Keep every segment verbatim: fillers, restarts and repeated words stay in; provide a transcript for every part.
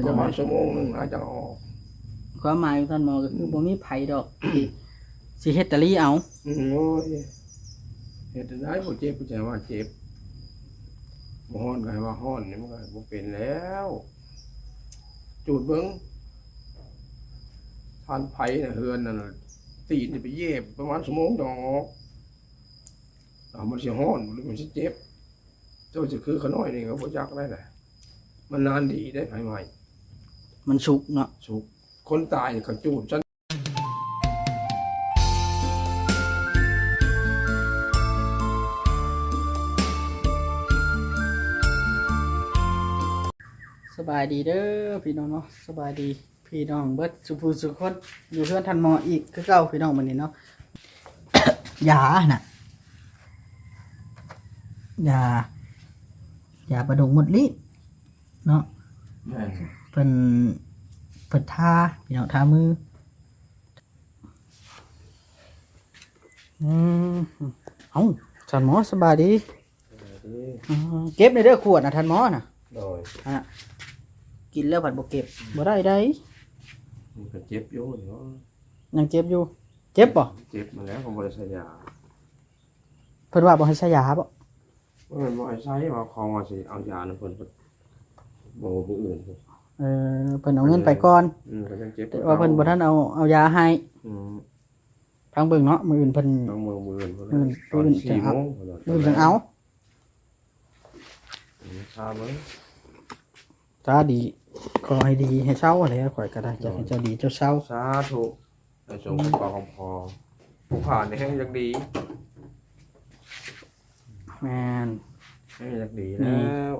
ประมาณชั่วโมงหนึ่งนะจั่งออก ความหมายของท่านหมอก็คือ อืม บ่มีไผดอก สิ สิเฮ็ดตะลีเอา อืม โอ้ย เฮ็ดได้ บ่เจ็บ บ่ใช่ว่าเจ็บ บ่ฮ้อนก็ให้ว่าฮ้อน นี่มันก็บ่เป็นแล้ว จูดเบิ่ง ทานไผน่ะ เฮือนนั่นน่ะ ตีนนี่ไปเหยียบประมาณชั่วโมงจั่งออก เอามันสิฮ้อนหรือมันสิเจ็บ เจ้าสิคือขาน้อยนี่ก็บ่จักได้แหละ มันนานดีได้ไผไหม้ มันสุกเนาะ สุก คนตายนี่เขาจูดซะ สบายดีเด้อพี่น้องเนาะ สบายดีพี่น้องเบิดสุผู้สุคน อยู่เฮือนท่านหมออีกคือเก่าพี่น้องมื้อนี้เนาะ ยาน่ะ ยา ยาประดงมดลีดเนาะ แม่น เพิ่น เพิ่นทา พี่น้อง ทามือ อืม เอ้า ท่านหมอสบายดี สบายดี อืม เก็บในเด้อขวดน่ะ ท่านหมอน่ะ โดย ฮะ กินแล้วผัดบ่เก็บ บ่ได้ได้ มันก็เจ็บอยู่เนาะ ยังเจ็บอยู่ เจ็บบ่ เจ็บมาแล้ว เขาบ่ได้ใส่ยา เพิ่นว่าบ่ให้ใส่ยาบ่ เพิ่นบ่ให้ใส่ ว่าของว่าสิเอายานะ เพิ่นบ่ มื้ออื่น เออ เพิ่นเอาเงินไปก่อน อืม ก็ยังเจ็บ แต่ว่าเพิ่นบ่ทันเอา เอายาให้ อืม ฟังเบิ่งเนาะ มื้ออื่นเพิ่น ต้องมื้อ มื้ออื่นเพิ่น มื้ออื่น ตอน มื้ออื่น สี่ จั่งเอา โมง มื้ออื่นจั่งเอา อืม ทาเบิ่ง สาดี ขอให้ดี ให้เซาแหละ ข้อยก็ได้ อยากให้เจ้าดี เจ้าเซา สาธุ ให้สมกับปากคำขอ ผู้ขานี่แฮงอยากดี แม่น แฮงอยากดี นี่ แล้ว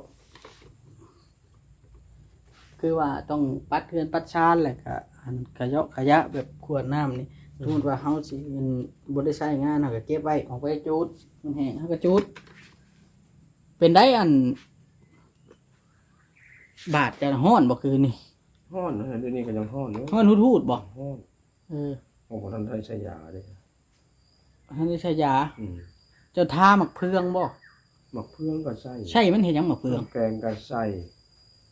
คือว่าต้องปัดเฮือนปัดชาน แล้วก็อันขยะขยะแบบขวดน้ำนี่ อืม สมมุติว่าเฮาสิ บ่ได้ใช้งาน เฮาก็เก็บไว้ ออกไปจูด มันแห้ง เฮาก็จูด เป็นได้อัน บาดจะฮ้อนบ่คืนนี่ ฮ้อนนะ เดี๋ยวนี้ก็ยังฮ้อนอยู่ ฮ้อนหูดๆบ่ ฮ้อน เออ โอ้โห ท่านได้ใช้ยาเด้ ท่านได้ใช้ยา อืม เจ้าทาหมากเฟืองบ่ หมากเฟืองก็ใส่ ใช่ มันเฮ็ดหยังหมากเฟือง น้ำแกงก็ใส่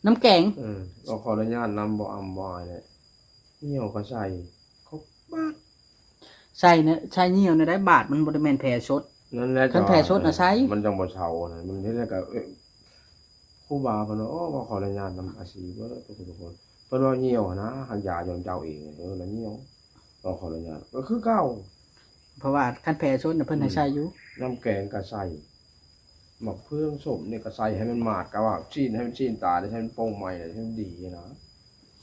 น้ำแกง เออ เอาขออนุญาตนำบ่อำบ่อายเนี่ย เหนี่ยวก็ใส่ ครบ บาด ใส่เนี่ย ใส่เหนี่ยวเนี่ยได้ บาดมันบ่ได้แม่นแผลสด นั่นแหละ คันแผลสดน่ะใส่ มันจั่งบ่เซานะ มันเฮ็ดแล้วก็ เอ้ย ครูบาเพิ่นว่า โอ้ บ่ขออนุญาตนำอาชีพเด้อทุกคน เพิ่นว่าเหนี่ยวหั้นนะ หักยาย้อนเจ้าเอง เออ แล้วเหนี่ยว บ่ขออนุญาต ก็คือเก่า เพราะว่าคันแผลสดน่ะเพิ่นให้ใส่อยู่ อืม น้ำแกงก็ใส่ หมากเฟืองส้มนี่ก็ใส่ให้มันหมาด ก็ว่าซีนให้มันซีนตา ให้มันโป่งใหม่ ให้มันดีนะ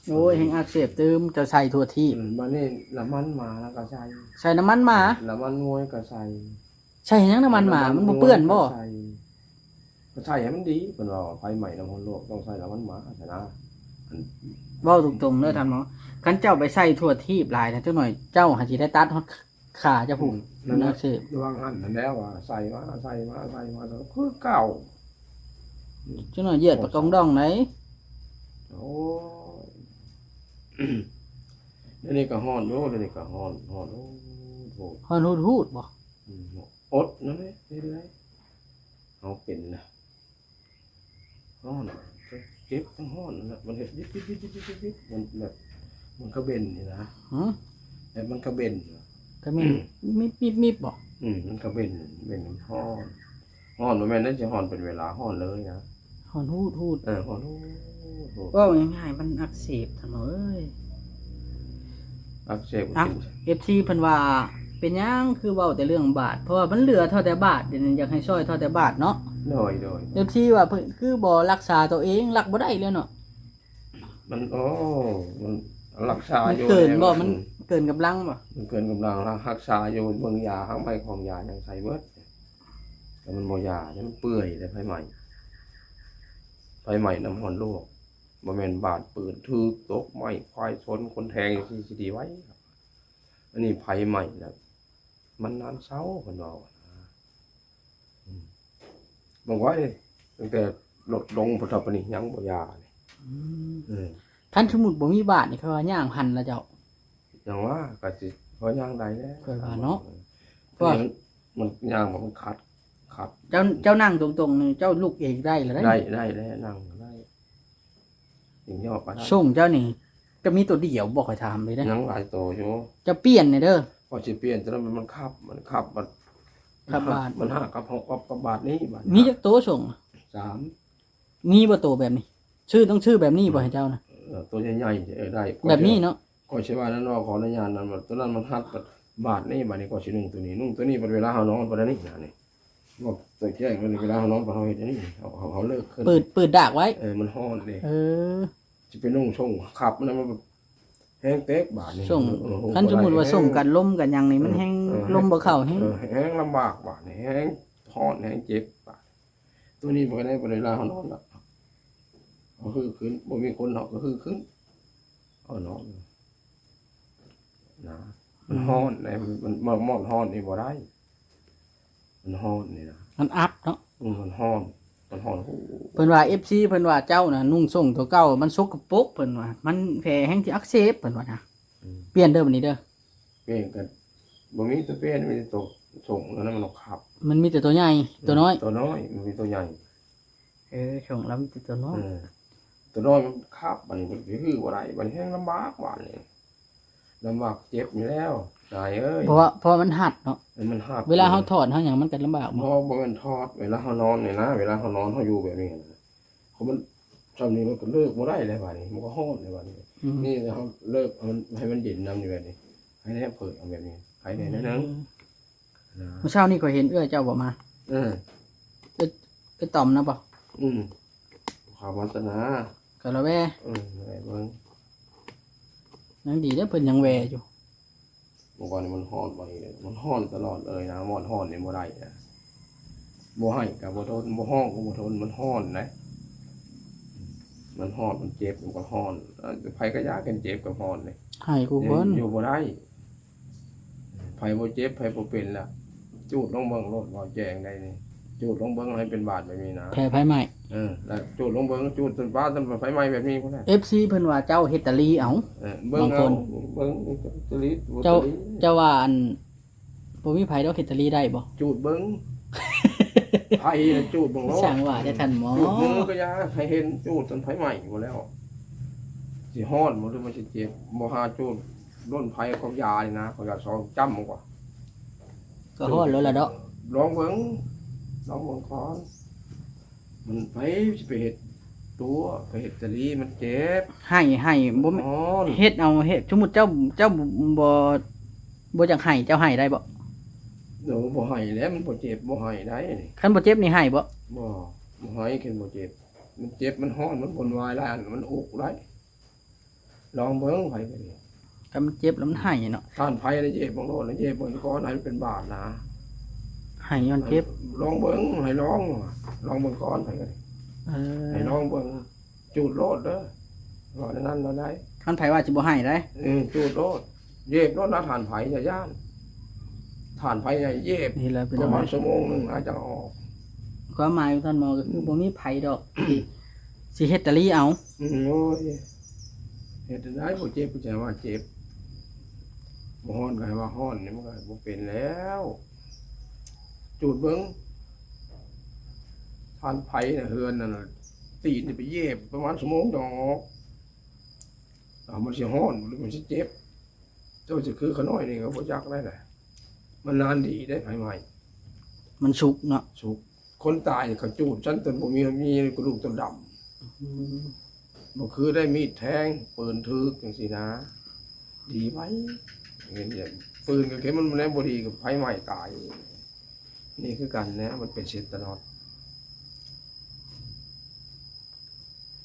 โอ้ย แฮงอักเสบตื่ม เจ้าใส่ทั่วทีป อืม บัดนี้น้ำมันหมาแล้วก็ใส่ ใส่น้ำมันหมา น้ำมันงวยก็ใส่ ใส่หยังน้ำมันหมา น้ำมัน มันบ่เปื้อนบ่ งวยก็ใส่ ก็ใส่ให้มันดี เพิ่นว่าไฟไหม้น้ำฮ้อนลวกต้องใส่น้ำมันหมา ซั่นนะ อัน เว้าตรงๆเด้อท่านหมอ คันเจ้าไปใส่ทั่วทีปหลายนะ จักหน่อยเจ้าหาสิได้ตัดฮอด ขาจะผูก อืม นั่นแหละ อักเสบ ระวังหั่นนั่นแล้วว่าใส่มา ใส่มา ใส่มา แล้วคือเก่า จักหน่อยเหยียดปะกองดองไหน โอ้ย เดี๋ยวนี้ก็ฮ้อนอยู่ เดี๋ยวนี้ก็ฮ้อน ฮ้อน โอ้โห ฮ้อนหูดๆบ่ อืม อดนั่นแหละ เฮ็ดได๋ เอาเป็นนะ ฮ้อน เจ็บทั้งฮ้อนนั่นแหละ มันเฮ็ดยิบๆๆๆๆ มันแบบ มันกระเบนนี่นะ หือ แบบมันกระเบน กระเบน มิบๆๆบ่ อืม มันกระเบน เบนมันฮ้อน ฮ้อนบ่แม่นได้สิฮ้อนเป็นเวลา ฮ้อนเลยนะ ฮ้อนหูดๆ เออ ฮ้อนหูดๆ เว้าง่ายๆ มันอักเสบท่านหมอเอ้ย อักเสบ อ่ะ เอฟซี เพิ่นว่า เป็นหยังคือเว้าแต่เรื่องบาด เพราะว่ามันเหลือเท่าแต่บาด เดี๋ยวนี้อยากให้ซอยเท่าแต่บาดเนาะ โดย โดย เอฟซี ว่าเพิ่นคือบ่รักษาตัวเอง รักบ่ได้แล้วเนาะ มัน โอ้ มันรักษา มัน อยู่ เกินบ่ แล้ว มัน อืม เกินกำลังบ่ มันเกินกำลัง รักษาอยู่ เบิ่งยา หางไม้ของยายังใส่เบิด แต่มันบ่ยา มันเปื่อยเลย ไฟไหม้ ไฟไหม้น้ำฮ้อนลวก บ่แม่นบาดปืน ถืก ตกไม้ ควายชน คนแทง จั่งซี้ สิดีไว้ อันนี้ไฟไหม้แล้ว มันนานเซา เพิ่นว่า อืม บ่ไหว ตั้งแต่ลดลงพุทธปนิยังบ่ยานี่ อืม เออ คันสมมุติบ่มีบาดนี่ เขาว่าย่างหันละเจ้า จั่งว่า ก็สิพอย่างได้แล้ว ค่อยว่าเนาะ เออ เพราะว่า มัน มันย่างบ่ มันขัด ขัด เจ้า เจ้านั่งตรงๆนี่ เจ้าลุกเองได้หรือได๋ ได้ ได้แล้ว นั่งได้ ถึงยอดปานนั้น ส่งเจ้านี่ ก็มีตัวเดียวบ่ ข้อยถามเลยเด้อ ยังหลายตัวอยู่ เจ้าเปลี่ยนแหน่เด้อ ข้อยสิเปลี่ยน แต่นั้นมัน มันขับ มันขับ มัน ขับบาด มันหากับหอกกับ กับบาดนี้ บาดนี้ มีจักตัวส่ง สาม มีบ่ตัวแบบนี้ ชื่อต้องชื่อแบบนี้บ่ให้เจ้านะ เออ ตัวใหญ่ๆ เออ ได้ แบบนี้เนาะ ข้อยสิว่านั่นว่าขออนุญาตนั่นว่า ตัวนั้นมันหัดบาดนี้ บาดนี้ข้อยสินุ่งตัวนี้ นุ่งตัวนี้ บัดเวลาเฮานอน บัดนี้นะนี่ บอกตัวแจ้งว่าเวลาเฮานอน บัดเฮาเฮ็ดอันนี้ เฮา เฮา เฮาเลิกขึ้น เปิด เปิดดากไว้ เออ มันฮ้อนเด้ เออ สิไปนุ่งส่งขับมันนะ มันแบบแฮงเตกบาดนี่ ส่ง เออ คันสมมุติว่า บ่ได้ ส่งกันลมกันหยังนี่ มันแฮง เออ ลมบ่เข้าแฮง เออ แฮงลำบากบาดนี่ แฮงฮ้อน แฮงเจ็บบาด ตัวนี้บ่ได้ บ่ได้เวลาเฮานอนละ เฮาฮือขึ้น บ่มีคนเฮาก็ฮือขึ้น เอานอน นะ มันฮ้อนนะ มัน มัน มันฮ้อนนี่บ่ได้ มันฮ้อนนี่นะ มันอับเนาะ อืม มันฮ้อน มันฮ้อน โอ้โห เพิ่นว่า เอฟซี เพิ่นว่าเจ้าน่ะ นุ่งส่งตัวเก่า มันสกปรก เพิ่นว่า มันแผลแฮงสิอักเสบ เพิ่นว่านะ อืม เปลี่ยนเด้อบัดนี้เด้อ เปลี่ยนกัน บ่มีตัวเปลี่ยน มีแต่ตัวส่ง แล้วนั้นมันขับ มันมีแต่ตัวใหญ่ ตัวน้อย ตัวน้อย มันมีตัวใหญ่ เออ ส่งแล้วมีแต่ตัวน้อย เออ ตัวน้อยมันขับ บัดนี้มันสิฮือบ่ได้ บัดนี้แฮงลำบากบาดนี้ ลำบากเจ็บอยู่แล้ว นายเอ้ย เพราะว่า เพราะมันหัดเนาะ เออ มันหัด เวลาเฮาถอดเฮาหยังมันก็ลำบาก บ่ บ่แม่นถอด เวลาเฮานอนนี่นะ เวลาเฮานอนเฮาอยู่แบบนี้นะ เพราะมัน ช่ำนี้มันก็เลิกบ่ได้แล้วบาดนี้ มันก็ฮ้อนแล้วบาดนี้ อืม นี่เฮาเลิกให้มัน ให้มันเย็นนำอยู่แบบนี้ ให้แนบเผยเอาแบบนี้ ให้แน่นอนนะ อืม นะ มื้อเช้านี่ข้อยเห็นเอื้อยเจ้าบ่มา เออ เอื้อย เอื้อยต๋อมนะบ่ อืม ขาววัฒนา กะละแว เออ แวเบิ่ง ยังดีเด้อ เพิ่นยังแวอยู่ เมื่อก่อนนี่มันฮ้อนบ่อยเลย มันฮ้อนตลอดเลยนะ ฮ้อน ฮ้อนนี่บ่ได้นะ บ่ไห้ก็บ่ทน บ่ฮ้องก็บ่ทน มันฮ้อนนะ มันฮ้อน มันเจ็บ มันก็ฮ้อน เอ้อ ไผก็ย้านกันเจ็บกับฮ้อนนี่ ไห้กูเพิ่น อยู่บ่ได้ ไผบ่เจ็บ ไผบ่เป็นล่ะ จูดลงเบิ่งโลด เว้าแจ้งได้นี่ จูดลงเบิ่งให้เป็นบาดแบบนี้นะ แผลไฟไหม้ เออ แล้วจูดลงเบิ่ง จูดจนฟ้าจนไฟไหม้แบบนี้พุ้นแหละ เอฟซี เพิ่นว่าเจ้าเฮ็ดตาลีเอา เออ เบิ่ง บางคน เอา เบิ่งตาลี เจ้า ตาลี เจ้าว่าอัน บ่มีไผดอกเฮ็ดตาลีได้บ่ จูดเบิ่ง ไผน่ะจูดเบิ่งโลด ช่างว่าแต่ท่านหมอ จูดมือก็อย่าให้เห็น จูดจนไฟไหม้หมดแล้ว สิฮ้อนบ่หรือมันสิเจ็บ บ่หาจูด ด้นไผของยานี่นะ ของยาซองจ้ำกว่า ก็ฮ้อนแล้วล่ะเนาะ ลองเบิ่ง ลองเบิ่งก่อน มันไผสิไปเฮ็ดตัว ไปเฮ็ดตาลีมันเจ็บ ไห้ ไห้ บ่แม่น ฮ้อน เฮ็ดเอา เฮ็ด สมมุติเจ้า เจ้าบ่ บ่อยากไห้ เจ้าไห้ได้บ่ โอ้ บ่ไห้แล้ว มันบ่เจ็บ บ่ไห้ได้นี่ คันบ่เจ็บนี่ไห้บ่ บ่ บ่ไห้ คันบ่เจ็บ มันเจ็บ มันฮ้อน มันบ่นวายหลายอัน มันอุกได้ ลองเบิ่งไผก็ดี ถ้ามันเจ็บแล้วมันไห้เนาะ ถ่านไผน่ะเย็บเบิ่งโลดนะ เย็บเบิ่งก่อนให้มันเป็นบาดนะ ไห้ย้อนเจ็บ ลองเบิ่ง ให้ลอง ลองเบิ่งก่อนไผก็ดี เออ ให้ลองเบิ่ง จูดโลดเด้อ ว่าแนวนั้นเราได้ คันไผว่าสิบ่ไห้ได้ เออ จูดโลด เย็บโลดนะ ถ่านไผอย่าย้าน ถ่านไผน่ะเย็บ นี่แหละพี่น้อง ประมาณชั่วโมงหนึ่งอาจจะออก ความหมายของท่านหมอก็คือบ่มีไผดอก สิ สิเฮ็ดตาลีเอา อืม โอ้ย เฮ็ดได้บ่เจ็บ ก็จะว่าเจ็บ บ่ฮ้อนก็ให้ว่าฮ้อน นี่มันก็บ่เป็นแล้ว จูดเบิ่ง ถ่านไผน่ะ เฮือนนั่นน่ะ ตีนนี่ไปเย็บประมาณชั่วโมงจั่งออก เอามันสิฮ้อนหรือมันสิเจ็บ เจ้าสิคือขาน้อยนี่ก็บ่จักได้แหละ มันนานดีได้ไผไหม้ มันสุกเนาะ สุก คนตายนี่เขาจูดซั่นจนบ่มี มีกระดูกจนดำ อืม บ่คือได้มีดแทง ปืนถืกจังซี่นะ ดีไว้ เห็นอย่างปืนก็เข็มมันแนวบ่ดีก็ไผไหม้ตาย นี่คือกันนะ มันเป็นเส้นตลอด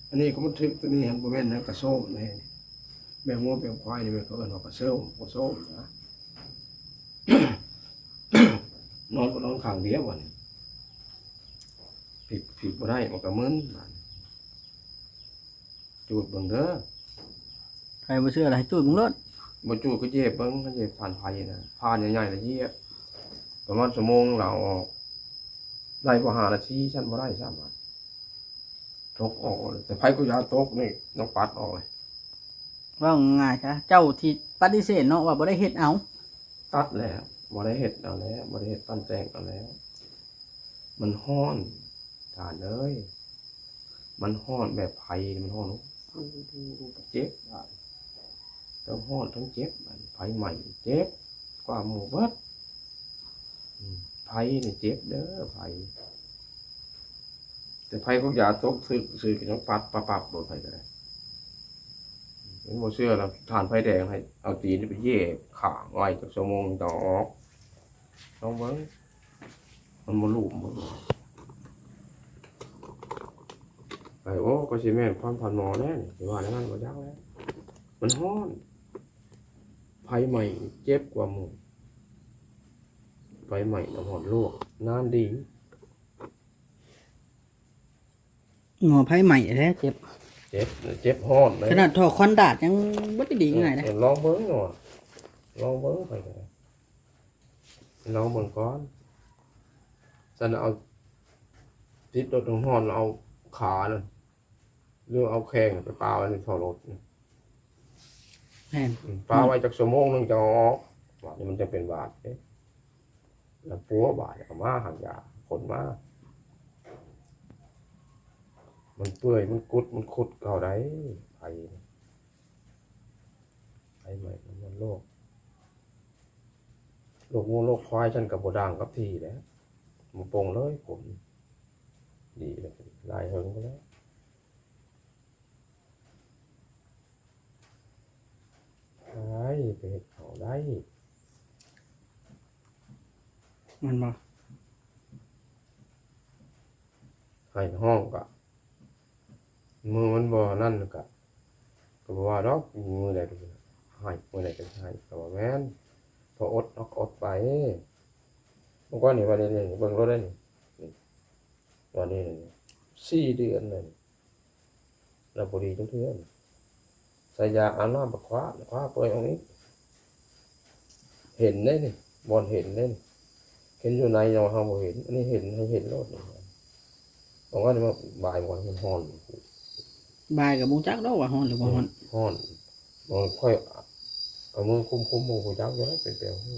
อันนี้ก็มันถืกตัวนี้ หันบ่แม่นนะ กระโซมนี่ แม่งัวแม่ควายนี่ แม่นเขาเอิ้นว่ากระโซม กระโซมนะ นอนก็นอนข้างเดียวบัดนี้ พลิก พลิกบ่ได้ มันก็มึน จูดเบิ่งเด้อ ใครบ่เชื่อล่ะ ให้จูดเบิ่งโลด บ่จูดก็เย็บเบิ่ง เย็บถ่านไผนะ ถ่านใหญ่ๆ แล้วเย็บ ประมาณชั่วโมงแล้วเอาออก ได้บ่ห้านาที ซั่นบ่ได้ซ้ำอะ ตกออกเลย แต่ไผก็อย่าตกนี่ ต้องปัดออกเลย เว้าง่ายๆ ซะ เจ้าที่ปฏิเสธเนาะ ว่าบ่ได้เฮ็ดเอา ตัดแล้ว บ่ได้เฮ็ดเอาแล้ว บ่ได้เฮ็ดปั้นแต่งเอาแล้ว มันฮ้อน ท่านเอ้ย มันฮ้อนแบบไผ มันฮ้อน เจ็บ ทั้งฮ้อนทั้งเจ็บ ไฟไหม้เจ็บกว่าหมู่เบิด อืม ไฟนี่เจ็บเด้อ ไฟ แต่ไฟพวกยาตก ซื้อ ซื้อกินต้องปับปับปับโดนไฟก็ได้ มันบ่เชื่อแล้ว ถ่านไฟแดงให้เอาตีนไปแย่ข้างไว้จักชั่วโมงจั่งเอาออก ลองเบิ่ง มันบ่ลุ่มบ่ ไอ้ โอ้ ก็สิแม่นความพันหมอแน่นี่ สิว่าอย่างนั้นบ่จักแล้ว มันฮ้อน ไฟไหม้เจ็บกว่าหมู่ ไฟไหม้น้ำฮ้อนลวก นานดี หมอไฟไหม้แท้เจ็บ เจ็บ เจ็บฮ้อนเลย ขนาดถอดควันดาดยังบ่ได้ดีง่ายนะ เออ ลองเบิ่งหน่อย ลองเบิ่งไปก็ได้ ลองเบิ่งก่อน ซั่นเอาติดรถฮ้อนๆ เอาขานั่น หรือเอาแข้งไปปาไว้ในท่อรถนี่ แม่น อืม ปาไว้จักชั่วโมงหนึ่งจะเอาออก บาดนี้มันจะเป็นบาดเด้ แล้วปัวบาดเอามาหักยา ขนมา มันเปื่อย มันกุด มันขุดเข้าได้ ไผ ไผใหม่ มันโรค โรคงัวโรคควาย ฉันก็บ่ด่างกับที่แหล้ว บ่ปลงเลย ผม ดีแล้ว หลายเฮิงแล้ว ได้ ไปเฮ็ดเขาได้ มันบ่ ให้ฮ้องก็ มือมันบ่นั่นก็ ก็บ่ว่าดอก มือใดก็ให้ มือใดก็ให้ ก็บ่แม่น พออดดอกอดไป เมื่อก่อนนี่ว่านี่ นี่ เบิ่งรถได้นี่ นี่ ว่านี่ นี่ สี่เดือนเลย เราบ่ดีจักเทื่อ ใส่ยาอาบน้ำบักคว้า คว้าเปื่อยออกอีก เห็นได้นี่ บ่อนเห็นได้นี่ เห็นอยู่ในเนาะ เฮาบ่เห็น อันนี้เห็น ให้เห็นโลดนี่ เพราะว่านี่มาบ่ายบ่อนมันฮ้อน บ่ายก็บ่จักดอกว่าฮ้อนหรือบ่ฮ้อน ฮ้อน บ่ค่อย เอามือคุมๆ บ่ฮู้จักอยู่แล้ว เป็นแปลวฮู้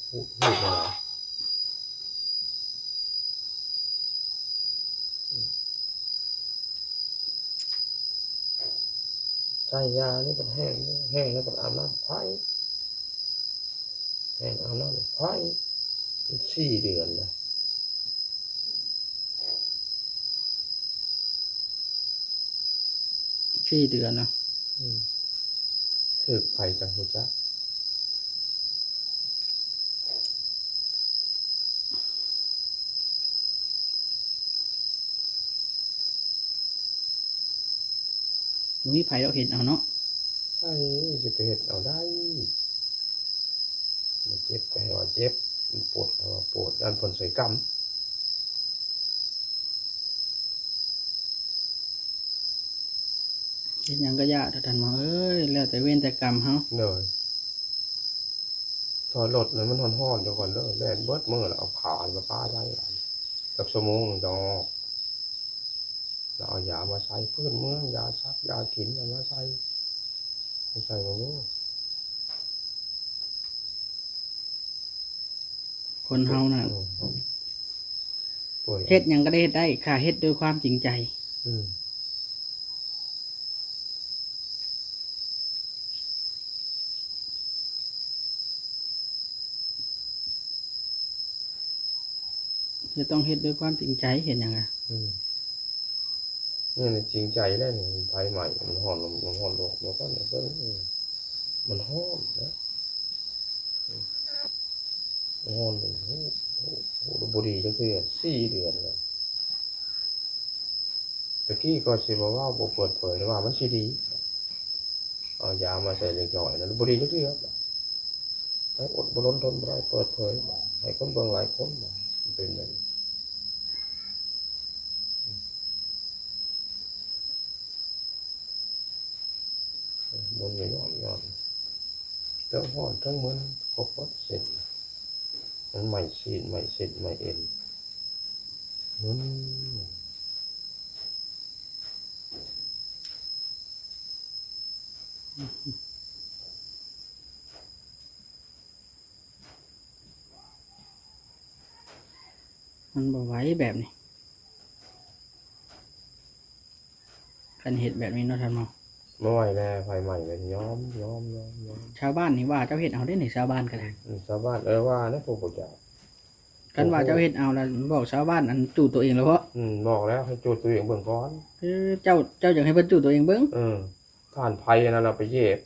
ฮู้ ฮู้มา ใส่ยานี่มันแห้ง แห้งแล้วมันอาบน้ำไข้ แห้งอาบน้ำไข้ มันสี่เดือนนะ สี่เดือนนะ อืม ถืกไผจังฮู้จัก บ่มีไผดอกเฮ็ดเอาเนาะ ไผสิไปเฮ็ดเอาได้ มันเจ็บก็ให้ว่าเจ็บ มันปวดก็ให้ว่าปวด ย้อนเพิ่นใส่กรรม เฮ็ดหยังก็อย่าเถาะท่านหมอเอ้ย แล้วแต่เวรแต่กรรมเฮา โดย ถอยรถนั้นมันฮ้อนๆ อยู่ก่อนเด้อ แล่นเบิดมื้อแล้วเอาขามาป้าไว้ จักชั่วโมงหนึ่งจะออก แล้วเอายามาใส่ พื้นเมือง ยาซัก ยากินเอามาใส่ มาใส่บ่รู้ คนเฮาน่ะ อืม ป่วย เฮ็ดหยังก็ได้เฮ็ดได้ ถ้าเฮ็ดด้วยความจริงใจ อืม จะต้องเฮ็ดด้วยความจริงใจ เฮ็ดหยังอะ อืม นี่มันจริงใจแล้วนี่ มันไฟไหม้ มันฮ้อน มันฮ้อนโลก มันฮ้อนโลก มันฮ้อนนะ ฮ้อน โอ้โห โอ้โห บ่ดีจักเทื่อ สี่เดือนแล้ว ตะกี้ก็สิบ่เว้า บ่เปิดเผย ว่ามันสิดี เอายามาใส่เล็กน้อยนะ บ่ดีจักเทื่อ ให้อดบ่ล้นทนบ่ได้ เปิดเผย ให้คนเบิ่งหลายคน มันเป็นแบบนี้ มันย้อน ย้อน ทั้งฮ้อนทั้งมึน ครบหมดเส้น มันไหม้ซีน ไหม้เส้น ไหม้เอ็น มึน มันบ่ไหวแบบนี้ คันเฮ็ดแบบนี้เนาะท่านเนาะ บ่ไหวแล้ว ไฟไหม้แล้ว ยอม ยอม ยอม ยอม ชาวบ้านนี่ว่าเจ้าเฮ็ดเอาเด้นี่ ชาวบ้านก็ได้ อืม ชาวบ้าน เออ ว่านะ พวกบ่จัก คันว่าเจ้าเฮ็ดเอาแล้วบอกชาวบ้านอันจูดตัวเองแล้วบ่ อืม บอกแล้วให้จูดตัวเองเบิ่งก่อน เออ เจ้า เจ้าอยากให้เพิ่นจูดตัวเองเบิ่ง เออ ถ่านไฟอันนั้นน่ะไปแยก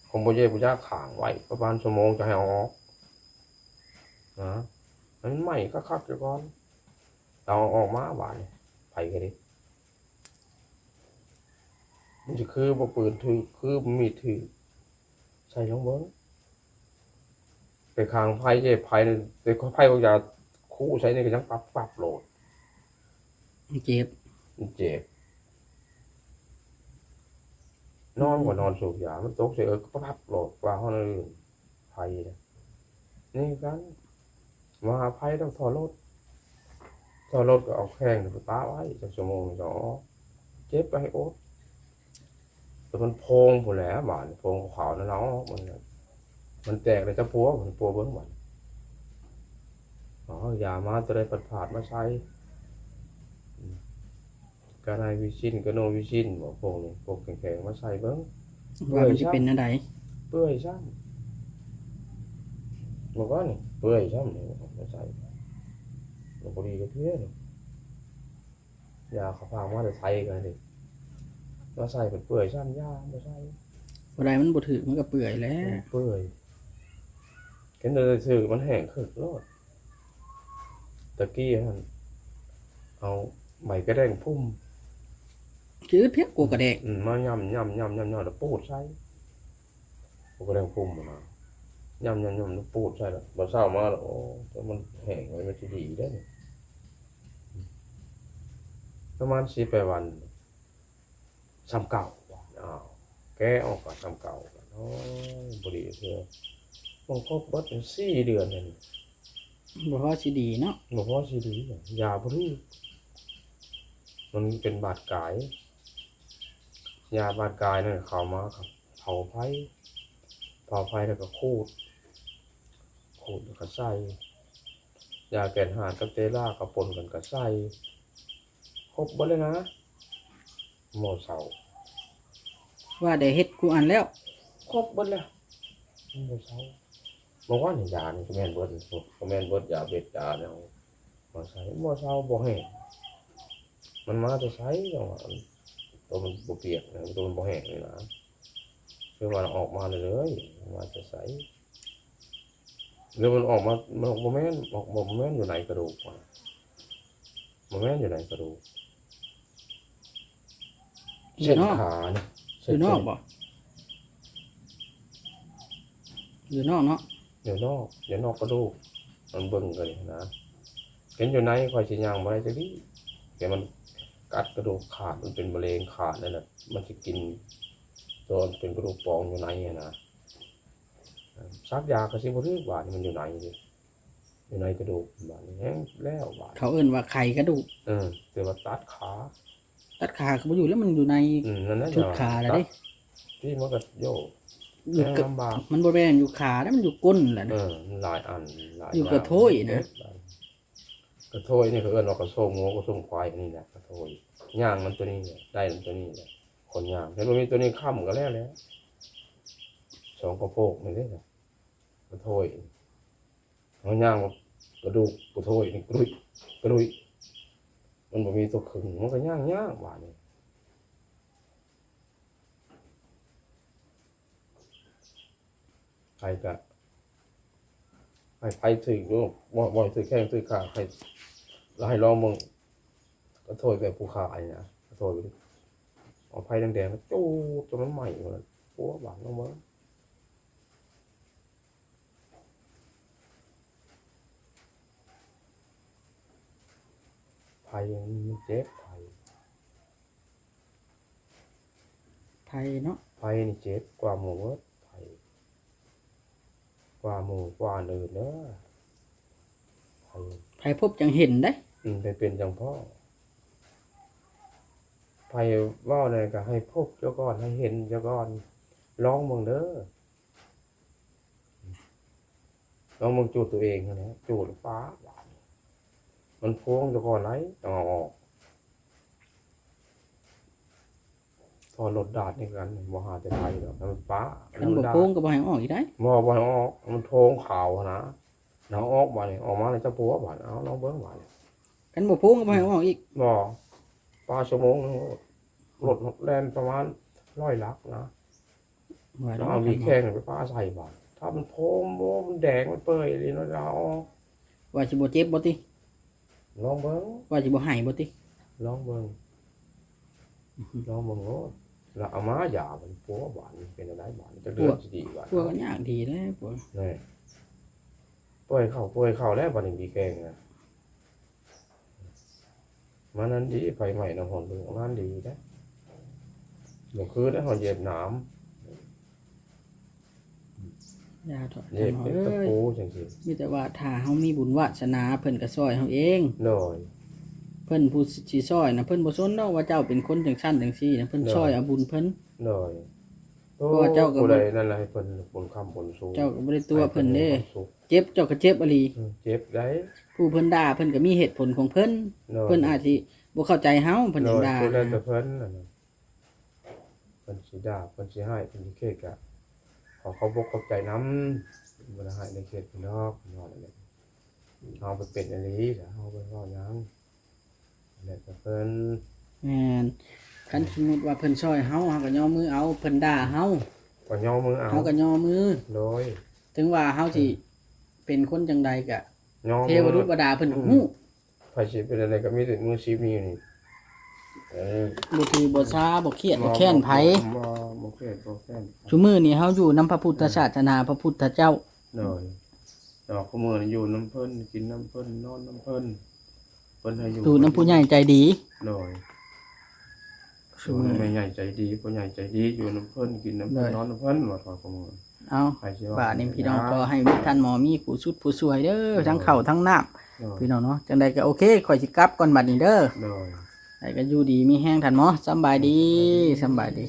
ผมบ่แยก บ่อยาก ค้างไว้ประมาณชั่วโมงจะให้เอาออก นะ มันไหม้คักๆ อยู่ก่อน เอาออกมาบาดนี้ ไฟก็ดี มันสิคือบ่ปืนถืก คือบ่มีดถืก ใส่ลองเบิ่ง ไปค้างไฟ แยกไฟนี่ แต่ไฟบ่อยากคู่ใส่นี่ก็ยังปับๆ โลด มันเจ็บ มันเจ็บ นอนก็นอนสูบยา มันตกใส่เอิกปั๊บโลด ว่าเฮานั่นไฟนะ นี่กัน ว่าไฟต้องถอดรถ ถอดรถก็เอาแข้งไปปะไว้จักชั่วโมงหนึ่งก็ออก เจ็บไปให้อด แต่มันโพงพู้นแหละ บาดนี้โพงขาวๆ นั่นเนาะ มัน มันแตกเลย เจ้าปัว มันปัวเบิ่งบาด อ๋อ ยามาตัวใดผาดๆ มาใส่ อืม กาไนวิซิน กาโนวิซิน บ่ พวกนี้ พวกแข็งๆ มาใส่เบิ่ง ว่ามันสิเป็นแนวใด เปื่อยซ้ำ บอกว่านี่ เปื่อยซ้ำนี่ มาใส่ บ่ดีจักเทื่อนี่ ยาเขาพามาแต่ไสกันนี่ มาใส่เป็นเปื่อยซ้ำ ยาบ่ใส่ บ่ได้ มันบ่ถืก มันก็เปื่อยแหละ มันเปื่อย เห็นแต่ถืกมันแห้งคึกโลด ตะกี้หั่น เอาใบกระแดงพุ่ม จืดเพียงกว่ากระแดง อืม มาย่ำ ย่ำ ย่ำ ย่ำ ย่ำ แล้วปูดใส่ พวกกระแดงพุ่มมา ย่ำ ย่ำ ย่ำ แล้วปูดใส่แล้ว บ่เช้ามาแล้ว โอ้ มันแห้งไว้ มันสิดีได้นี่ ประมาณสิบปลายวัน ส่ำเก่า อ้าว แกะออกก็ส่ำเก่า โอ้ย บ่ดีเทื่อ มันครบเบิดสี่เดือนนั่น บ่พอสิดีเนาะ บ่พอสิดี ยาบ่ถืก มันเป็นบาดกาย ยาบาดกายนั่นเขามาครับ เผาไฟ เผาไฟแล้วก็ขูด ขูดแล้วก็ใส่ ยาแก้หาดกับเตล่าก็ปนกันก็ใส่ ครบเบิดเลยนะ หมอเซา ว่าได้เฮ็ดกูอันแล้ว ครบเบิดแล้ว หมอเซา บอกว่านี่ยานี่ก็แม่นเบิด ก็แม่นเบิด ยาเบ็ดยาเนี่ย หมอเซา หมอเซาบ่แห้ง มันมาแต่ไสจังหวะ ตัวมันบ่เปียกนะ ตัวมันบ่แห้งเลยนะ คือว่าออกมาเลย มาแต่ไส หรือมันออกมา มันบ่แม่น ออกมาบ่แม่นอยู่ในกระดูกวะ บ่แม่นอยู่ในกระดูก อยู่นอก เส้นขาเนี่ย อยู่นอกบ่ อยู่นอกเนาะ อยู่นอก อยู่นอกกระดูก มันเบิ่งกันนะ เห็นอยู่ในข้อยสิย่างบ่ได้จักที แต่มันกัดกระดูกขาด มันเป็นมะเร็งขาดนั่นน่ะ มันสิกินตัวเป็นกระดูกปองอยู่ในอะนะ สักยาก็สิบ่ถืก บาดนี้มันอยู่ในเด้ อยู่ในกระดูก บาดนี้แห้งแล้ว บาดนี้ เขาเอิ้นว่าไขกระดูก เออ แต่ว่าตัดขา ตัดขาก็บ่อยู่แล้ว มันอยู่ใน อืม นั่นแหละ ชุดขาแล้วเด้ ตัดที่มันก็โยก อยู่กะ แห้งลำบาก มันบ่แม่นอยู่ขาแล้ว มันอยู่ก้นแหละนะ เออ มันหลายอัน หลาย อยู่กระโถยนะ อย่าง กระโถยนี่เขาเอิ้นว่ากระโซงงัวกระโซงควาย อันนี้แหละกระโถย ย่างมันตัวนี้แหละ ได้มันตัวนี้แหละ คนย่าง เห็นบ่มีตัวนี้ค้ำก็แล้วแหละ สองกระโพกนี่เด้ กระโถย เฮาย่างกระดูกกระโถยนี่กรุยกรุย มันบ่มีตัวครึ่ง มันก็ย่างยาก บาดนี้ ไผก็ ให้ไผถืกอยู่ บ่ บ่ให้ถืกแข้งถืกขา ให้ แล้วให้ลองเบิ่ง กระโถยแบบผู้ขายนะ กระโถย เอาไฟแดงๆ แล้วจูดจนมันไหม้หมดเลย ปัวบาดลองเบิ่ง ไฟมันเจ็บ ไฟ ไฟเนาะ ไฟนี่เจ็บกว่าหมู่เบิด ไฟ กว่าหมู่กว่าอันอื่นเด้อ ไฟ ไฟพบจั่งเห็นเด้ อืม ไฟเป็นจั่งพ้อ ไฟเว้าแนวก็ให้พบเจ้าก่อน ให้เห็นเจ้าก่อน ลองเบิ่งเด้อ ลองเบิ่งจูดตัวเองหั้นแหละ จูดป๊าด มันพวงเจ้าก่อนไหน ต้องเอาออก ทอดรถดาดนี่กัน บ่หาแต่ไทยดอก มันปะ คัน บ่โพงก็บ่ให้ออกอีกได้ บ่ บ่ให้ออก มันโทงขาวหั้นนะ เฮาออกบาดนี้ ออกมาแล้วจะปัวบาด เอาลองเบิ่งบาดนี้ คันบ่โพงก็บ่ให้ออกอีก บ่ ปะชั่วโมงหนึ่ง รถแล่นประมาณร้อยลักนะ ว่า แล้วเอาหลีแข้งไปปะใส่บาด ถ้ามันโพง โอ้ มันแดง มันเปื่อยอีหลีเนาะ เอาออก ว่าสิบ่เจ็บบ่ติ ลองเบิ่ง ว่าสิบ่ให้บ่ติ ลองเบิ่ง ลองเบิ่งโลด แล้วเอามายามันปัวบาดนี้ เป็นจั่งใดบาดนี้ จักเดือนสิดีบาด ปัวก็ยากดีแล้วปัว นี่ เปื่อยเข้า เปื่อยเข้าแล้วบาดนี้ หลีแข้งนะ มันนั่นดี ไฟไหม้น้ำฮ้อนเบิ่ง มันดีนะ บ่คือได้ฮ้อนเย็นหนาว อย่าเถาะ เย็บเป็นตะปูจังซี่ มีแต่ว่าถ้าเฮามีบุญวาสนาเพิ่นก็ซ่อยเฮาเอง โดย เพิ่นผู้สิซ่อยนะ เพิ่นบ่สนดอกว่าเจ้าเป็นคนจังซั่นจังซี่นะ เพิ่น โดย ซ่อยเอาบุญเพิ่น โดย เพราะว่าเจ้าก็ ผู้ใดนั่นแหละให้เพิ่นบุญค้ำบุญสูง เจ้าก็บ่ได้ตัวเพิ่นเด้ ให้พิ่มีความสุข เจ็บเจ้าก็เจ็บอีหลี อืม เจ็บได้ ผู้เพิ่นด่าเพิ่นก็มีเหตุผลของเพิ่น โดย เพิ่นอาจสิบ่เข้าใจเฮา เพิ่นจังด่า โดย สุดแล้วแต่เพิ่นนั่นน่ะ เพิ่นสิด่า เพิ่นสิให้ เพิ่นสิเครียดกะ ขอขอบอกขอบใจนำ บ่ได้ให้ในเขตเพิ่นดอก เพิ่นว่านั่นแหละ เฮาไปเป็นอีหลี เฮาบ่ได้เว้าหยัง แล้วแต่เพิ่น แม่น คันสมมุติว่าเพิ่นซ่อยเฮา เฮาก็ย่อมือเอา เพิ่นด่าเฮา ก็ย่อมือเอา เฮาก็ย่อมือ โดย ถึงว่าเฮาสิเป็นคนจังใดก็ ย่อมือ เทวดาเพิ่นก็ฮู้ ไผสิเป็นอะไรก็มีแต่มือสิบนิ้วนี่ เออ บ่ถือบ่ซา บ่เครียดบ่แค้นไผ บ่ บ่เครียดบ่แค้น ซุมื้อนี้เฮาอยู่นำพระพุทธศาสนา พระพุทธเจ้า โดย แต่ว่าคุมื้อนี้อยู่นำเพิ่น กินนำเพิ่น นอนนำเพิ่น เพิ่นให้อยู่ อยู่นำผู้ใหญ่ใจดี โดย ซุมื้อ แม่ใหญ่ใจดี พ่อใหญ่ใจดี อยู่นำเพิ่น กินนำเพิ่น โดย นอนนำเพิ่น ว่าขอคุมื้อ เอา ไผสิว่า บาดนี้พี่น้องขอให้มีท่านหมอมีผู้สุดผู้ช่วยเด้อ ทั้งข้าวทั้งน้ำ โดย พี่น้องเนาะ จังใดก็โอเค ข่อยสิกลับก่อนบัดนี้เด้อ โดย ให้ก็อยู่ดีมีแฮงท่านหมอ สำบายดี สำบายดี